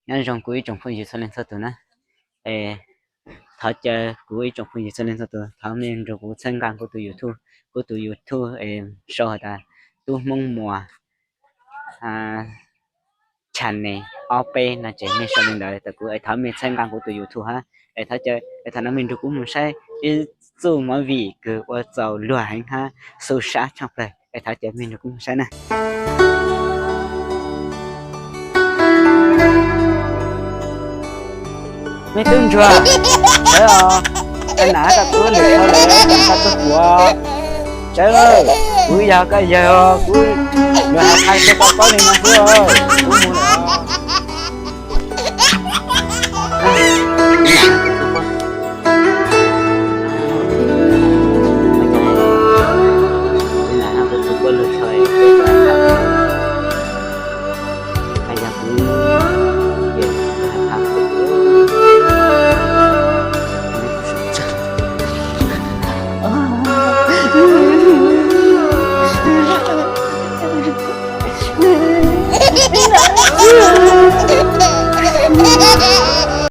Nyob zoo kuv ib tsoom phooj ywg txhua leej txhua tus na. Thov caw kuv ib tsoom phooj ywg txhua leej txhua tus thov mej nrug kuv txhawb nqa kuv tus YouTube, kuv tus YouTube sau has tas Tub Hmoob Muas channel ob peb no ces mej sau li ntawd rau kuv es thov mej txhawb nqa kuv tus YouTube hab es thov caw es thaum no mej nrug kuv mus saib ib txuj movie kws ua txaus luag heev hab xu sab tshaj plawg es thov caw mej nrug kuv mus saib na. Mej tub ntsuag, sawv os, koj nam koj tub lwm dhau lawm, koj tub kuv, sawv, kuv yog koj yawg, kuv yuav hais qhia rau koj paub li no xwb, kuv mus